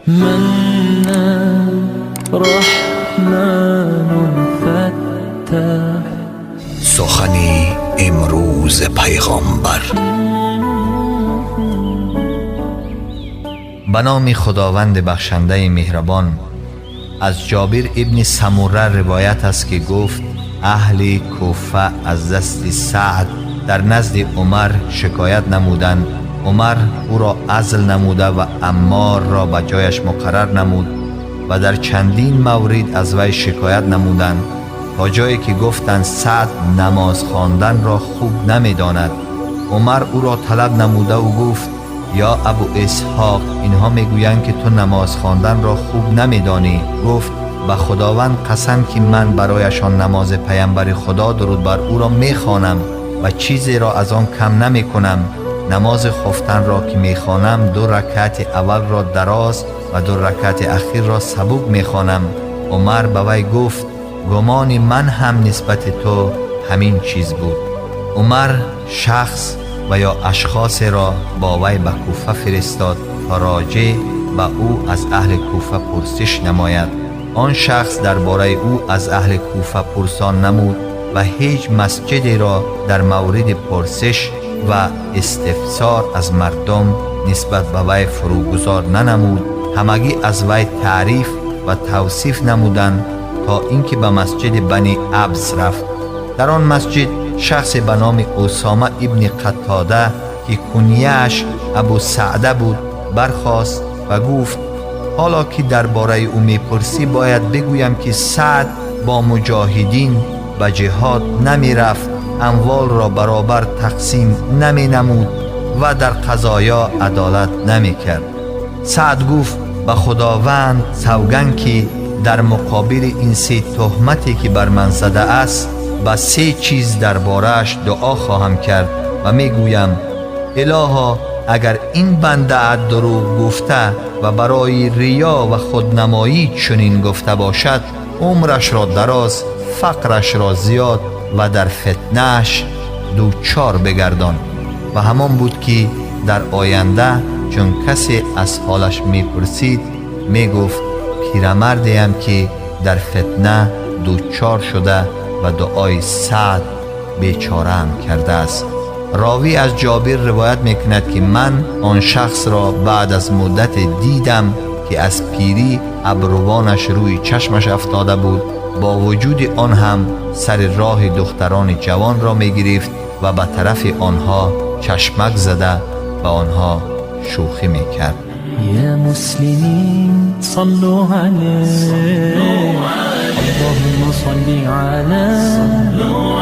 منان رحمن فتاح. سخنی امروز پیغامبر. به نام خداوند بخشنده مهربان. از جابر ابن سموره روایت است که گفت اهل کوفه از دست سعد در نزد عمر شکایت نمودند. عمر او را عزل نموده و عمار را به جایش مقرر نمود و در چندین مورد از وی شکایت نمودند تا جایی که گفتند سعد نماز خواندن را خوب نمیداند. عمر او را طلب نموده و گفت یا ابو اسحاق، اینها میگویند که تو نماز خواندن را خوب نمیدانی. گفت به خداوند قسم که من برایشان نماز پیامبر خدا درود بر او را میخوانم و چیزی را از آن کم نمیکنم. نماز خفتن را که میخوانم 2 رکعت اول را دراز و 2 رکعت اخیر را سبک میخوانم. عمر به وی گفت گمان من هم نسبت تو همین چیز بود. عمر شخص و یا اشخاص را با وی به کوفه فرستاد تا راجع به او از اهل کوفه پرسش نماید. آن شخص درباره او از اهل کوفه پرسان نمود و هیچ مسجدی را در مورد پرسش و استفسار از مردم نسبت به وی فروگذار ننمود. همگی از وی تعریف و توصیف نمودند تا اینکه به مسجد بنی عبس رفت. در آن مسجد شخص به نام اسامه ابن قتاده که کنیه‌اش ابو سعده بود برخاست و گفت حالا که درباره او میپرسی باید بگویم که سعد با مجاهدین به جهاد نمیرفت، اموال را برابر تقسیم نمی نمود و در قضایا عدالت نمی کرد. سعد گفت به خداوند سوگند که در مقابل این 3 تهمتی که بر من زده است به 3 چیز درباره‌اش دعا خواهم کرد و میگویم الها اگر این بنده دروغ گفته و برای ریا و خودنمایی چنین گفته باشد، عمرش را دراز، فقرش را زیاد و در فتنه‌اش دوچار بگردان. و همان بود که در آینده چون کسی از حالش میپرسید میگفت پیرمردیم که در فتنه دوچار شده و دعای سعد بیچاره هم کرده است. راوی از جابر روایت میکند که من آن شخص را بعد از مدت دیدم که از پیری ابروانش روی چشمش افتاده بود، با وجود آن هم سر راه دختران جوان را میگرفت و به طرف آنها چشمک زده و آنها شوخی میکرد. یا مسلمین صلوا علیه، اللهم صل علی